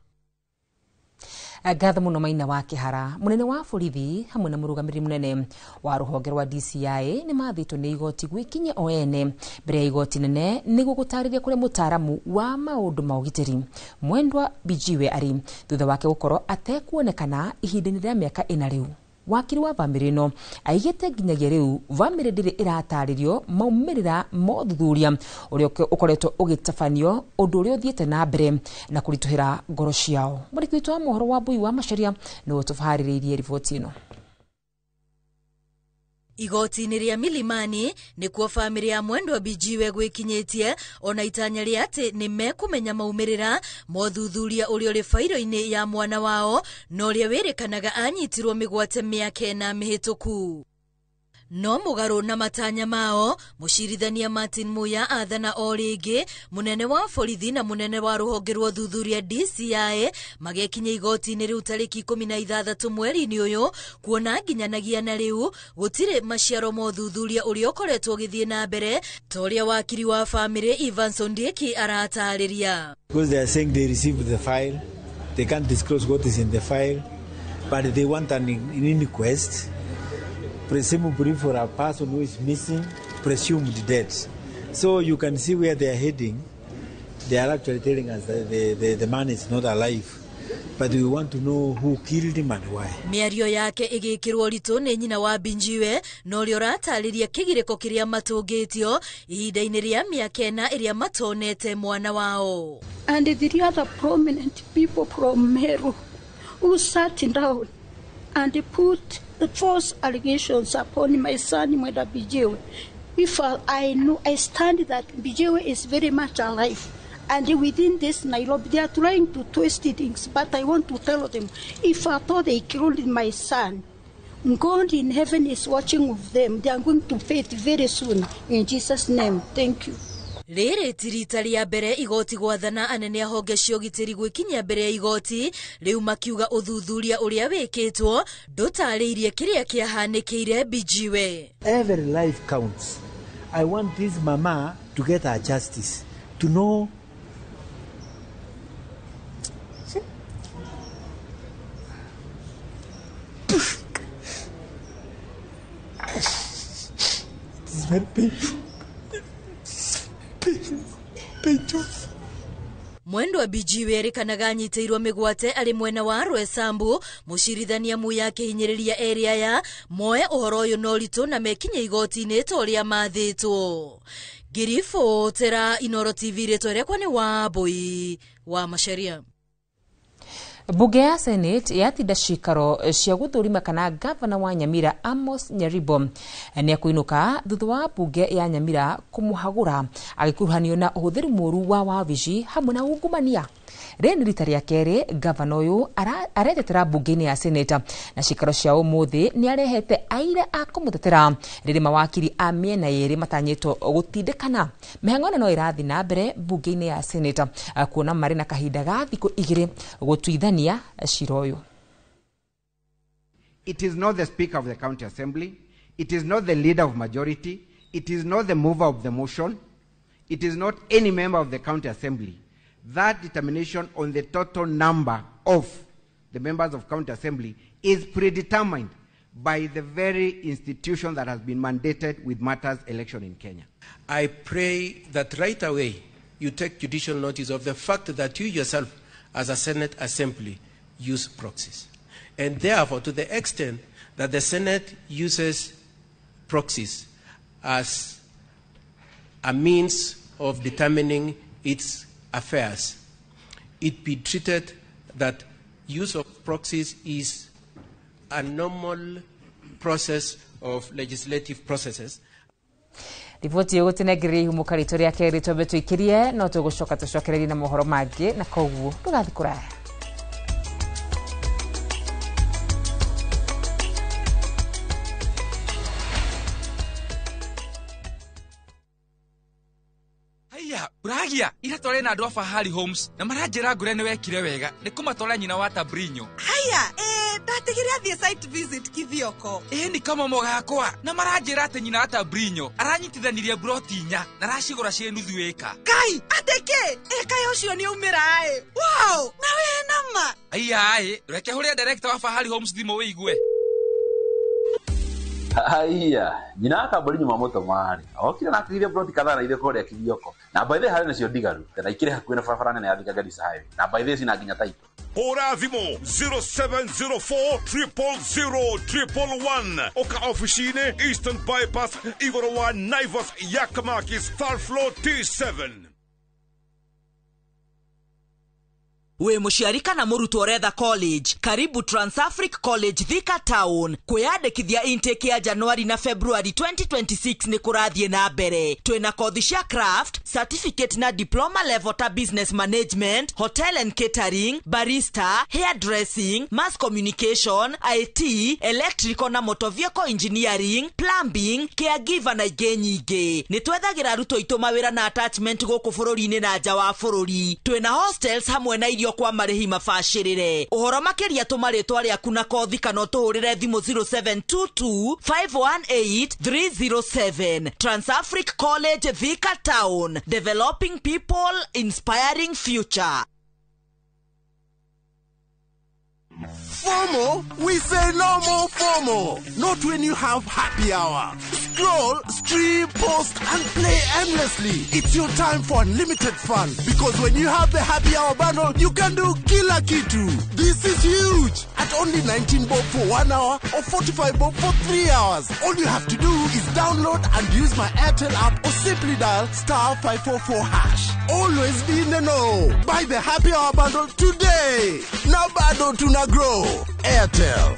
Ngatho muno Maina wa Kĩhara. Munene wa borithi hamwe na mũrũgamĩrĩri mũnene wa rũhonge rwa DCI nĩ mathĩtwo nĩ igoti gwĩkinyia o ene mbere ya igoti nene nĩguo gũtarĩria kũrĩa mũtaaramu wa maũndũ ma ũgitĩri Mwendwa Bijiwe arĩ thutha wake gũkorwo atekuonekana ihinda-inĩ rĩa mĩaka 4 rĩu. Wakiri wa bamĩrĩ ĩno aigĩte nginyagia rĩu bamĩrĩ ndĩrĩ ĩratarĩrio maumĩrĩra ma ũthuthuria ũrĩa ũkoretwo ũgĩtabanio, ũndũ ũrĩa ũthiĩte na mbere na kũritũhĩra ngoro ciao. Mwandĩki witũ wa mohoro wa Mbui wa Macharia nĩwe ũtũharĩrĩirie riboti ĩno. Igoti-inĩ rĩa Milimani nĩkuo bamĩrĩ ya Mwendwa Bijiwe gwĩkinyĩtie ona itanya rĩa atĩ nĩ mekũmenya maumĩrĩra mothuthuria ũrĩa ũrĩ bairo-inĩ ya mwana wao na ũrĩa wĩrĩkanaga anyitirwo mĩgwate mĩaka 4 mĩhĩtũku. No mũgarũ na matanya mao, mũcirithania Martin Muya athana o rĩngĩ mũnene wa borithi na mũnene wa rũhonge rwa ũthuthuria DCI magekinya igoti-inĩ rĩu tarĩki 16 mweri-inĩ ũyũ, kuona nginyanagia na rĩu gũtirĩ maciaro ma ũthuthuria ũrĩa ũkoretwo ũgĩthiĩ na mbere ta ũrĩa wakiri wa bamĩrĩ Evans Ondieki aratarĩria. Because they are saying they received the file, they can't disclose what is in the file, but they want an inquest, presumably for a person who is missing, presumed dead. So you can see where they are heading. They are actually telling us that the man is not alive, but we want to know who killed him and why. Mĩario yake ĩgĩkĩrwo ũritũ nĩ nyina wa Binjiwe na ũrĩa ũratarĩria kĩgirĩko kĩrĩa matũngĩtio ihinda-inĩ rĩa mĩaka 4 ĩrĩa matonete mwana wao. And the other prominent people from Meru who sat down and put false allegations upon my son Mwenda Bijiwe. If I know, I stand that Bijiwe is very much alive. And within this Nairobi, they are trying to twist things. But I want to tell them, if at all they killed my son, God in heaven is watching with them. They are going to faith very soon. In Jesus' name, thank you. Rĩrĩ ti rita rĩa mbere igoti gwathana anene a honge cia ũgitĩri gwĩkinyia mbere ya igoti rĩu makiuga ũthuthuria ũrĩa wĩkĩtwo ndũtarĩirie kĩrĩa kĩahanĩkĩire Bijiwe. Every life counts. I want this mama to get her justice, to know it's very painful. Mwendwa Bijiwe erĩkanaga anyitĩirwo mĩgwate arĩ mwena wa Rwesambu, mũcirithania Muya akĩhinyĩrĩria erĩ aya moe ũhoro ũyũ na ũritũ na mekinye igoti-inĩ ta ũrĩa mathĩtwo. Ngĩribotera Inooro TV rĩtwa rĩakwa nĩ Wambui wa Macharia. Bunge ya Senate yatinda cikaro cia guthurima kana gavana wa Nyamira Amos Nyaribo ni akuinuka thutha wa bunge ya Nyamira kumuhagura agikuruhanio na uhuthiri muru wa wabici hamwe na ungumania. Rĩrĩ nĩ rita rĩa kerĩ gavana ũyũ aretetera bunge-inĩ ya Senate na cikaro cia ũmũthĩ nĩ arehete aira a kũmũtetera rĩrĩ mawakiri a mĩena yerĩ matanyĩtwo gũtindĩkana. Mĩhang'o ĩno no ĩrathiĩ na mbere bunge-inĩ ya Senate kuona marĩ na kahinda ga thikũ 2 gũtuithania cira ũyũ. It is not the Speaker of the County Assembly, it is not the leader of majority, it is not the mover of the motion, it is not any member of the County Assembly. That determination on the total number of the members of County Assembly is predetermined by the very institution that has been mandated with matters election in Kenya. I pray that right away you take judicial notice of the fact that you yourself as a Senate Assembly use proxies. And therefore, to the extent that the Senate uses proxies as a means of determining its affairs, it be treated that use of proxies is a normal process of legislative processes. Riboti ĩgũtũnengereria ihumũka ritũ rĩa kerĩ twambe tũikĩrie no tũgũcoka tũcokererie na mohoro mangĩ na koguo ndũgathiĩ kũraya. Uragia ira tware na andu a Fahari Homes na maranjira ngure ni wekire wega ni kumatwara nyina wa Tabrinyo. Haya, ndatigire athie site visit Kithioko. Ni kama mogakwa na maranjira ati nyina wa Tabrinyo aranyitithanirie broti 4 na aracigura cie nuthu eka. Kai, ateke eka ucio ni umira ai. Wow, na we nama. Aya ai, reke huria director wa Fahari Homes thimu wigue. Haya, nyina akambori nyuma moto mari. Okire na akire broti kadhaa na ithe kore Kithioko. Na by the harĩ nacio ndigaru, na ikire hakuhĩ na barabara nene ya Thika Garissa Highway. Na by the cina nginya taito. Hũra thimũ 0704 000 111. Oka ofici-inĩ Eastern Bypass igũrũ wa Naivas Yakamakis third floor T7. Wĩ mũciari kana mũrutwo ũretha college, karibu Transafric College Thika Town. Kwĩyandĩkithia intake ya Januari na February 2026 nĩ kũrathiĩ na mbere. Twĩna kothi cia craft, certificate na diploma level ta business management, hotel and catering, barista, hairdressing, mass communication, IT, electrical na motor vehicle engineering, plumbing, caregiver na ingĩ nyingĩ. Nĩ twethagĩra arutwo aitũ mawĩra na attachment gũkũ bũrũri-inĩ na nja wa bũrũri. Twĩna hostels hamwe na irio kwa marĩhi mabacĩrĩre. Ũhoro makĩria tũma rĩtwa rĩaku na kothi kana ũtũhũrĩre thimũ 0722 518 307. Transafric College Thika Town, developing people, inspiring future. FOMO? We say no more FOMO. Not when you have happy hour. Scroll, stream, post, and play endlessly. It's your time for unlimited fun. Because when you have the happy hour bundle, you can do kila kitu. This is huge. At only 19 bob for 1 hour or 45 bob for 3 hours. All you have to do is download and use my Airtel app or simply dial *544#. Always be in the know. Buy the happy hour bundle today. Now bado tuna grow. Airtel.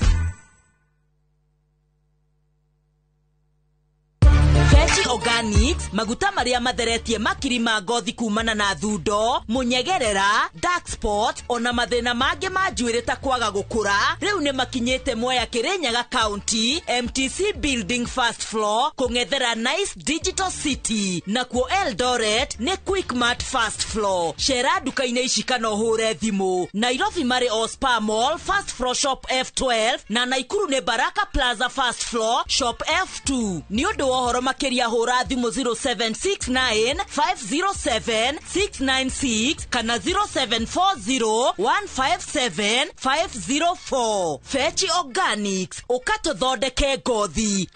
Fechi Organics, maguta maria matheretie makiri ma ngothi kumana na thundo, munyegerera, dark spot, ona mathina mangĩ ma njuĩrĩ ta kwaga gũkũra, rĩu nĩ makinyĩte Mwea Kirinyaga County, MTC Building First Floor, kũng'ethera Nice Digital City, nakuo Eldoret nĩ Quickmart First Floor. Cera nduka-inĩ ici kana ũhũre thimũ. Nairobi marĩ o Spa Mall First Floor Shop F12 na Naikuru nĩ Baraka Plaza First Floor Shop F2. Nĩ ũndũ wa ũhoro makĩria hũra thimũ 0769 507 696 kana 0740 157 504. Fechi Organics, ũkatũthondeke ngothi.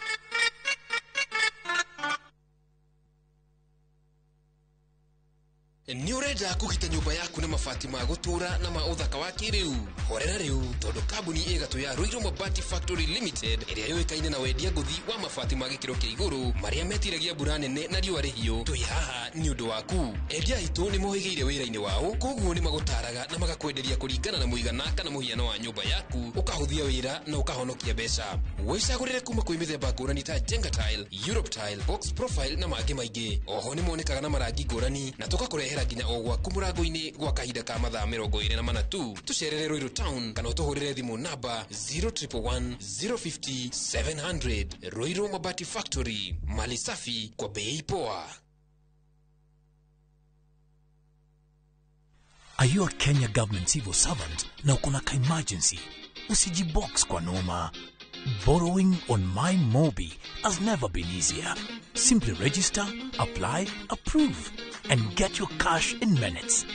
Nĩ ũrenda kũgita nyũmba yaku na mabati ma gũtũũra na ma ũthaka wa kĩrĩu? Horera rĩu, tondũ kambuni ĩ gatũ ya Ruiru Mabati Factory Limited ĩrĩa yũĩkaine na wendia ngũthi wa mabati ma gĩkĩro kĩa igũrũ marĩa metiragia mbura nene na riũa rĩhiũ, twĩ haha nĩ ũndũ waku. Endia aitũ nĩ mohĩgĩire wĩra-inĩ wao, koguo nĩ magũtaraga na magakwenderia kũringana na mũigana kana mũhiano wa nyũmba yaku, ũkahũthia wĩra na ũkahonokia mbeca. Wĩcagũrĩre kuma kwĩ mĩthemba ngũrani ta Jenga Tile, Europe Tile, Box Profile na mangĩ maingĩ. Oho nĩ monekaga na marangi ngũrani na tũgakũrehera nginya o gwaku mũrango-inĩ gwa kahinda ka mathaa 24 tu. Tũcerere Ruiru Town kana ũtũhũrĩre thimũ namba 0111 050 700. Ruiru Mabati Factory, mali safi kwa bei poa. Are you a Kenya government civil servant na uko na ka-emergency? Usijibox kwa noma. Borrowing on My Mobi has never been easier. Simply register, apply, approve, and get your cash in minutes.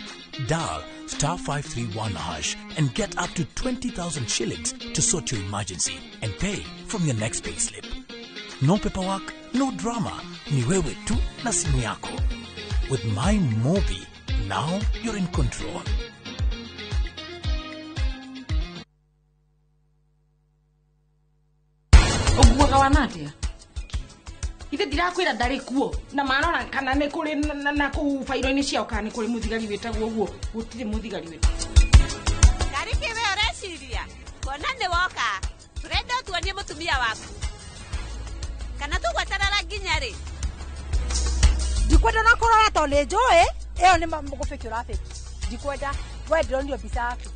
Dial star 531 hash and get up to 20,000 shillings to sort your emergency and pay from your next payslip. No paperwork, no drama. Ni wewe tu na simu yako. With My Mobi, now you're in control. Ũguaga wa natia ithe ndirakwĩra ndarĩ kuo na marora kana nĩ kũrĩ na kũu bairo-inĩ ciao kana nĩ kũrĩ mũthigari wĩtagwo ũguo gũtirĩ mũthigari wĩtagwo. Ndarĩkĩ we ũreciria kuona nĩ woka tũrenda ũtuonie mũtumia waku kana tũgweterera nginya rĩ? Ndikwenda na kũrora tondũ nĩ njũĩ ĩyo nĩ gũbĩki ũrabĩki. Ndikwenda we ndĩronio mbica yaku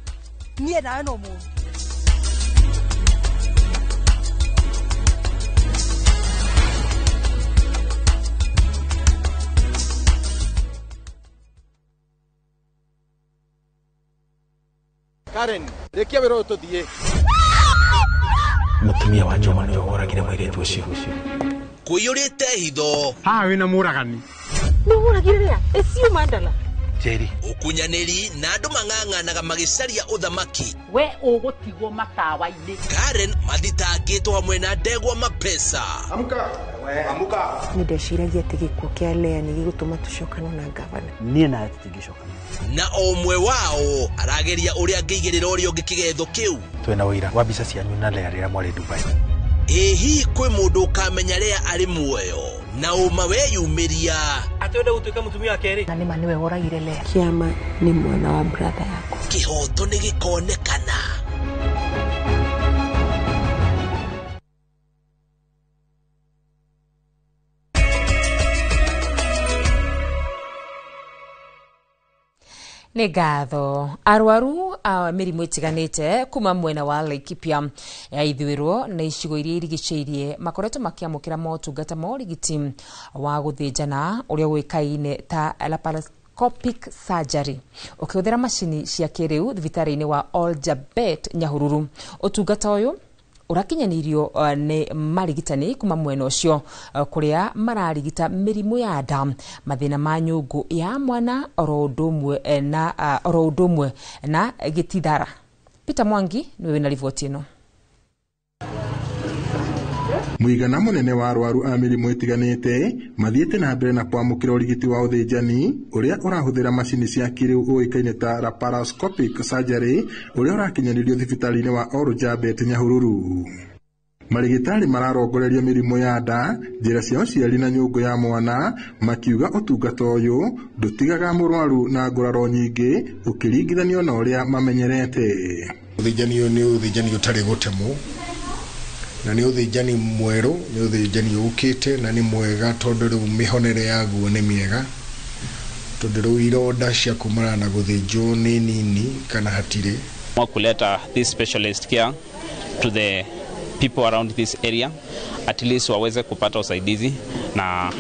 niĩ nawe no mũndũ. Karen, rĩkia wĩra ũyũ tũthiĩ. Mũtumia wa Njoma nĩwe woragire mũirĩtu ũcio. Kũiyũrĩte hitho. Haha wĩna mũragani. Nĩ woragire rĩa? Ĩcio Mandala. Njeri. Ũkunyanĩri na andũ mang'ang'anaga magĩcaria ũthamaki. We ũgũtigwo matawa-inĩ. Karen mathitangĩtwo hamwe na ndegwa mapesa. Amka. Amka. Nĩ ndeciragia atĩ gĩkuũ kĩa Lea nĩ gĩgũtũma tũcokane na ngavana. Niĩ nawe tũtingĩcokana. Na o ũmwe wao arageria ũrĩa angĩigĩrĩra ũrĩa ũngĩ kĩgetho kĩu. Twĩna ũira wa mbica cianyu na Lea rĩrĩa mwarĩ Dubai. Ĩ hihi kwĩ mũndũ ũkamenya Lea arĩ muoyo na ũma weyumĩria atĩ gũtuĩka mũtumia wa kerĩ? Na nĩma nĩwe woragire Lea. Kĩama nĩ mwana wa brother yakwa. Kĩhoto nĩ gĩkonekana. Nĩ ngatho. Arwaru a mĩrimũ ĩtiganĩte kuma mwena wa Laikipia ya ithũĩro na icigo iria irigicĩirie makoretwo makĩamũkĩra motungata ma ũrigiti wa gũthĩnjana ũrĩa ũĩkaine ta laparoscopic surgery ũkĩhũthĩra macini cia kĩrĩu thibitarĩ-inĩ wa Oljabet Nyahururu. Ũtungata ũyũ ũrakinyanĩirio nĩ marigitani kuma mwena ũcio kũrĩa mararigita mĩrimũ ya nda, mathĩna ma nyũngũ ya mwana oro ũndũ ũmwe na gĩtithara. Peter Mwangi nĩwe wĩna riboti ĩno. Mũigana mũnene wa arwaru a mĩrimũ ĩtiganĩte mathiĩte na mbere na kwamũkĩra ũrigiti wa ũthĩnjani ũrĩa ũrahũthĩra macini cia kĩrĩu ũĩkaine ta laparoscopic surgery ũrĩa ũrakinyanĩrio thibitarĩ-inĩ wa Oljabet Nyahururu. Marigitari mararongoreria mĩrimũ ya nda, njĩra cia ũciari na nyũngũ ya mwana, makiuga ũtungata ũyũ ndũtigaga mũrwaru na nguraro nyingĩ ũkĩringithanio na ũrĩa mamenyerete. Ũthĩnjani ũyũ nĩ ũthĩnjani ũtarĩ gũtemwo na nĩ ũthĩnjani mwerũ, nĩ ũthĩnjani ũkĩte na nĩ mwega tondũ rĩu mĩhonere yaguo nĩ mĩega, tondũ rĩu ironda cia kumana na gũthĩnjwo nĩ nini kana hatirĩ. Kuleta this specialist care to the people around this area, at least waweze kupata usaidizi na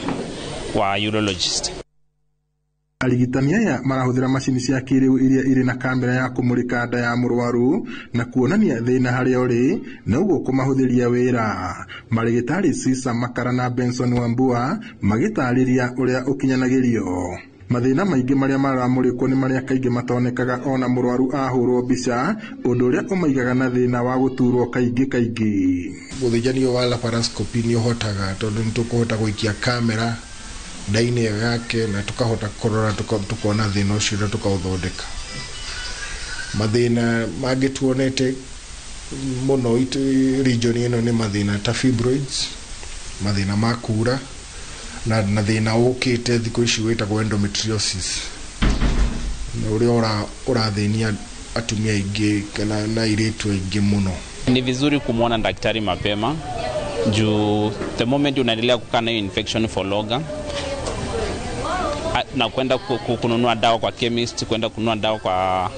wa urologist. Arigitani aya marahũthĩra macini cia kĩrĩu iria irĩ na kamera ya kũmũrĩka nda ya mũrwaru na kuonania thĩna harĩa ũrĩ na ũguo kũmahũthĩria wĩra. Marigitari Cesar Makara na Benson Wambua magĩtarĩria ũrĩa ũkinyanagĩrio. Mathĩna maingĩ marĩa maramũrĩkwo nĩ marĩa kaingĩ matonekaga ona mũrwaru ahũrwo mbica, ũndũ ũrĩa ũmaigaga na thĩna wa gũturwo kaingĩ kaingĩ. Ũthĩnjani wa laparoscopy nĩ ũhotaga tondũ nĩ tũkũhota gũikia kamera nda-inĩ ĩyo yake na tũkahota kũrora tũkona thĩna ũcio na tũkaũthondeka. Mathĩna mangĩ tuonete mũno region ĩno nĩ mathĩna ta fibroids, mathĩna ma kura na thĩna ũkĩte thikũ ici wĩtagwo endometriosis, na ũrĩa ũrathĩnia atumia aingĩ kana na airĩtu aingĩ mũno. Ni vizuri kumwona daktari mapema juu the moment unaendelea kukaa na hiyo infection for longer na kwenda kununua dawa kwa chemist, kwenda kununua dawa kwa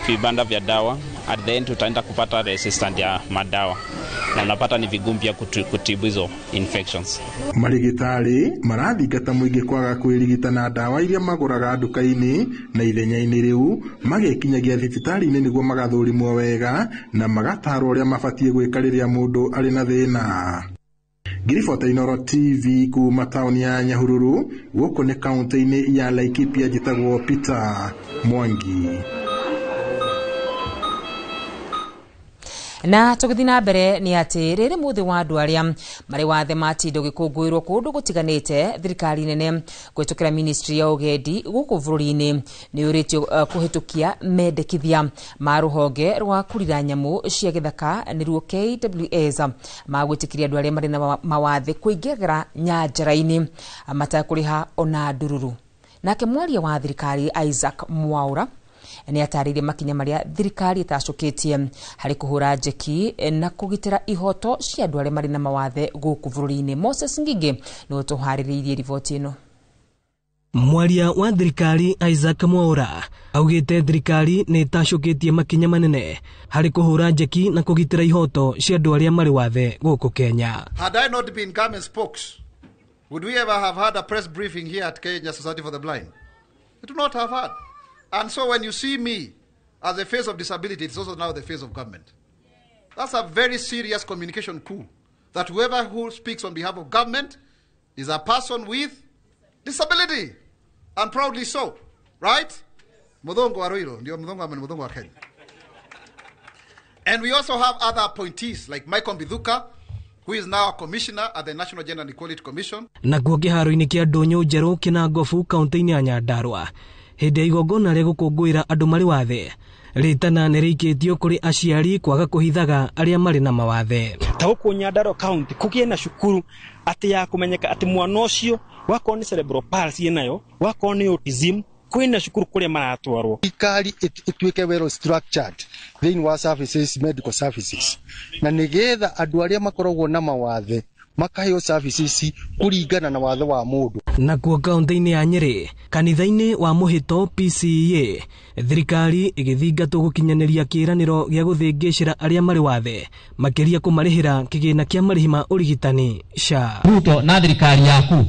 vibanda vya dawa, at the end utaenda kupata resistant ya madawa na unapata ni vigumu pia kutibu hizo infections. Marigitari marathingata mũingĩ kwaga kwĩrigita na ndawa iria magũraga nduka-inĩ na ithenya-inĩ rĩu magekinyagia thibitarĩ-inĩ nĩguo magathũrimwo wega na magatarwo ũrĩa mabatiĩ gwĩka rĩrĩa mũndũ arĩ na thĩna. Ngiribota Inooro TV kuma taũni ya Nyahururu, gũkũ nĩ kaũntĩ-inĩ ya Laikipia, njĩtagwo Peter Mwangi. Na tũgĩthiĩ na mbere nĩ atĩ rĩrĩ mũthĩ wa andũ arĩa marĩ wathe matindo gĩkũngũĩrwo kũndũ gũtiganĩte, thirikari nene kũhĩtũkĩra ministry ya ũgendi gũkũ bũrũri-inĩ nĩ yũrĩtio kũhĩtũkia mendekithia ma rũhonge rwa kũrira nyamũ cia gĩthaka nĩruo KWS ma gwĩtĩkĩria andũ arĩa marĩ na mawathe kũingĩra nyanjara-inĩ matekũrĩha ona ndururu. Nake mwaria wa thirikari Isaac Mwaura nĩ atarĩirie makinya marĩa thirikari ĩtacũkĩtie harĩ kũhũra njeki na kũgitĩra ihoto cia andũ arĩa marĩ na mawathe gũkũ bũrũri-inĩ. Moses Ngigĩ nĩwe ũtũharĩrĩirie riboti ĩno. Mwaria wa thirikari Isaac Mwaura augĩte thirikari nĩ ĩtacũkĩtie makinya manene harĩ kũhũra njeki na kũgitĩra ihoto cia andũ arĩa marĩ wathe gũkũ Kenya. Had I not been government spokes, would we ever have had a press briefing here at Kenya Society for the Blind? We do not have had. And so when you see me as the face of disability, it's also now the face of government. That's a very serious communication coup, that whoever who speaks on behalf of government is a person with disability, and proudly so, right? Muthongo wa Ruiru, ndio Muthongo ama ni Muthongo wa Kenya. And we also have other appointees like Michael Mbithuka, who is now a commissioner at the National Gender and Equality Commission. Nakuo kĩharo-inĩ kĩa Ndũnyũ Njerũ Kĩnangobu kaunti-inĩ ya Nyandarua, hĩndĩ ya igongona rĩa gũkũngũĩra andũ marĩ wathe, rĩtana nĩ rĩikĩtio kũrĩ aciari kwaga kũhithaga arĩa marĩ na mawathe. Ta gũkũ Nyandarua county kũgĩe na cukuru atĩ ya kũmenyeka atĩ mwana ũcio wakorwo nĩ cerebral palsy nayo, wakorwo nĩ autism, kwĩna cukuru kũrĩa maratwarwo. Thirikari ĩtuĩke well structured thĩinĩ wa services, medical services, na nĩgetha andũ arĩa makoragwo na mawathe makaheo services kũringana na wathe wa mũndũ. Nakuo kaunti-inĩ ya Nyĩrĩ, kanitha-inĩ wa Mũhĩto PCEA, thirikari ĩgĩthingatwo gũkinyanĩria kĩĩranĩro gĩa gũthĩngĩcĩra arĩa marĩ wathe, makĩria kũmarĩhĩra kĩgĩna kĩa marĩhi ma ũrigitani SHA. Ruto na thirikari yaku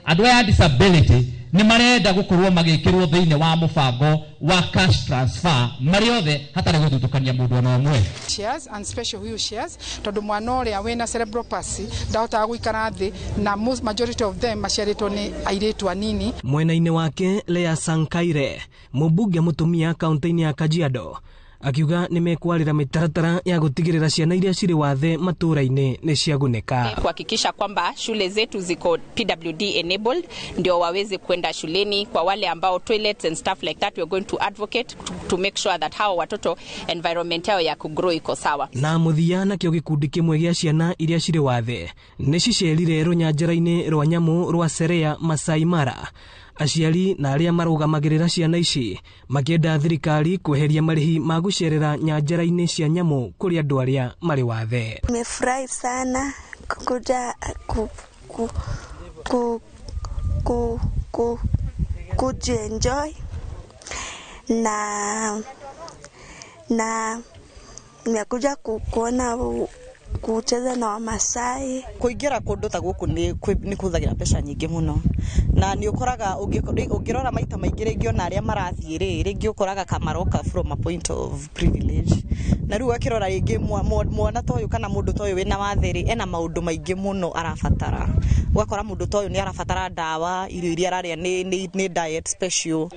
andũ aya disability nĩ marenda gũkorwo magĩkĩrwo thĩinĩ wa mũbango wa cash transfer marĩ othe hatarĩ gũthutũkania mũndũ ona ũmwe. Chairs and special wheelchairs tondũ mwana ũrĩa wĩna cerebral palsy ndahotaga gũikara thĩ na most majority of them maciarĩtwo nĩ airĩtu anini. Mwena-inĩ wake Lea Sankaire, mũmbunge mũtumia kaunti-inĩ ya Kajiado, akiuga nĩ mekwarĩra mĩtaratara ya gũtigĩrĩra ciana iria cirĩ wathe matũũra-inĩ nĩ ciagunĩka. Kuhakikisha kwamba shule zetu ziko PWD enabled ndio waweze kwenda shuleni. Kwa wale ambao toilets and stuff like that, we are going to advocate to make sure that hao watoto environment yao ya kugrow iko sawa. Na mũthia nakĩo gĩkundi kĩmwe gĩa ciana iria cirĩ wathe nĩ cicerire rũnyanjara-inĩ rwa nyamũ rwa Serea Masai Mara. Aciari na arĩa marũgamagĩrĩra ciana ici makĩenda thirikari kweheria marĩhi ma gũcerera nyanjara-inĩ cia nyamũ kũrĩ andũ arĩa marĩ wathe. Nimefurahi sana kuja ku ku ku ku ku kujienjoy na nimekuja kuona kucheza na Wamasai. Kuingira kundu ta guku ni kuthagira mbeca nyingi muno, na ni ukoraga ungirora maita maingi ringi ona aria marathie ri ringi ukoraga kamaroka from a point of privilege, na riu akirora ringi mwana ta uyu kana mundu ta uyu wina wathe ri ena maundu maingi muno arabatara. Ugakora mundu ta uyu ni arabatara ndawa, irio iria araria ni diet special.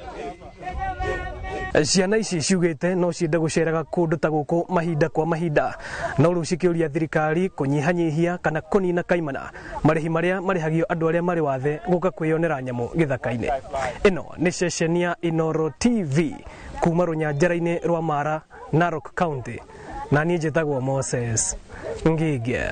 Ciana ici ciugĩte no ciende gũceraga kũndũ ta gũkũ mahinda kwa mahinda, no rĩu cikĩũria thirikari kũnyihanyihia kana kũnina kaimana marĩhi marĩa marĩhagio andũ arĩa marĩ wathe gũka kwĩyonera nyamũ gĩthaka-inĩ. Ĩno nĩ ceceni ya Inooro TV kuma rũnyanjara-inĩ rwa Mara, Narok County, na niĩ njĩtagwo Moses Ngige.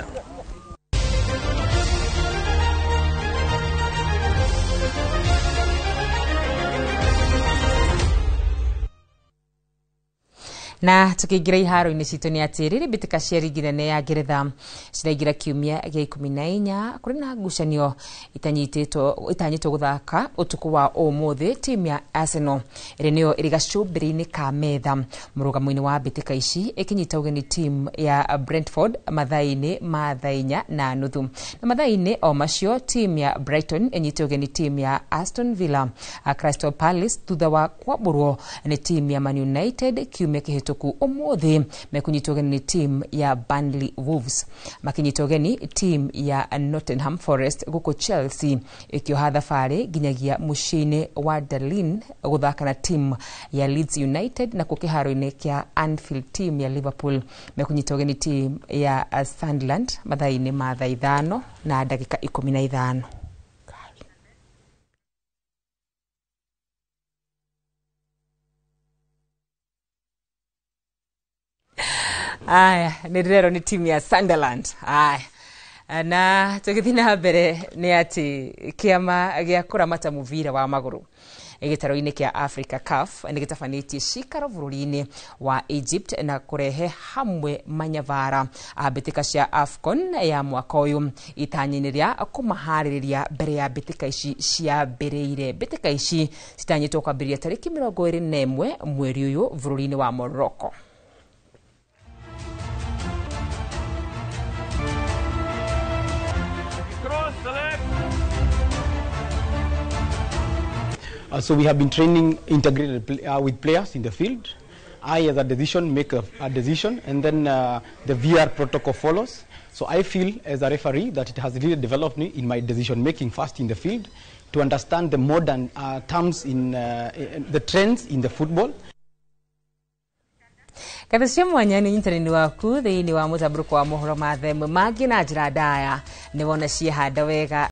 Na tukiingira iharo-inĩ citũ nĩ atĩ rĩrĩ mbĩtĩka cia rigi nene ya Ngeretha ciraingĩra kiumia gĩa 14 kũrĩ na ngucanio itanyĩtwo gũthaka ũtukũ wa ũmũthĩ. Timu ya Arsenal ĩrĩa nĩyo ĩrĩ gacũmbĩrĩ-inĩ ka metha mũrũgamo-inĩ wa mbĩtĩka ici ĩkĩnyita ũgeni timu ya Brentford mathaa-inĩ ma thaa 4:30, na mathaa-inĩ o macio timu ya Brighton ĩnyite ũgeni timu ya Aston Villa. Crystal Palace thutha wa kwambũrwo nĩ timu ya Man United kiumia kĩhĩtũku ũmũthĩ mekunyitwo ũgeni nĩ timu ya Burnley. Wolves makinyitwo ũgeni timu ya Nottingham Forest, gũkũ Chelsea ĩkĩoha thabarĩ nginyagia mũciĩ-inĩ wa Berlin gũthaka na timu ya Leeds United, nakuo kĩharo-inĩ kĩa Anfield timu ya Liverpool mekunyitwo ũgeni timu ya Sunderland mathaa-inĩ ma thaa 5:15. Aya, nĩ ndĩrerwo nĩ timu ya Sunderland. Aya, na tũgĩthiĩ na mbere nĩ atĩ kĩama gĩa kũramata mũbira wa magũrũ gĩtaro-inĩ kĩa Africa CAF nĩ gĩtabanĩtie cikaro bũrũri-inĩ wa Egypt na kũrehe hamwe manyabara a mbĩtĩka cia AFCON ya mwaka ũyũ itanya-inĩ rĩa kũmaharĩrĩria mbere ya mbĩtĩka ici ciambĩrĩire. Mbĩtĩka ici citanyĩtwo kwambĩrĩria tarĩki 21 mweri ũyũ bũrũri-inĩ wa Morocco. So we have been training integrated with players in the field. I, as a decision, make a decision, and then the VR protocol follows. So I feel, as a referee, that it has really developed me in my decision making fast in the field to understand the modern terms in the trends in the football. Ngatho cia mwanya nĩ ũnyitanĩri waku thĩinĩ wa mũtambũrũko wa mohoro ma themwe mangĩ na njĩra ndaya nĩ wona ciehanda wega.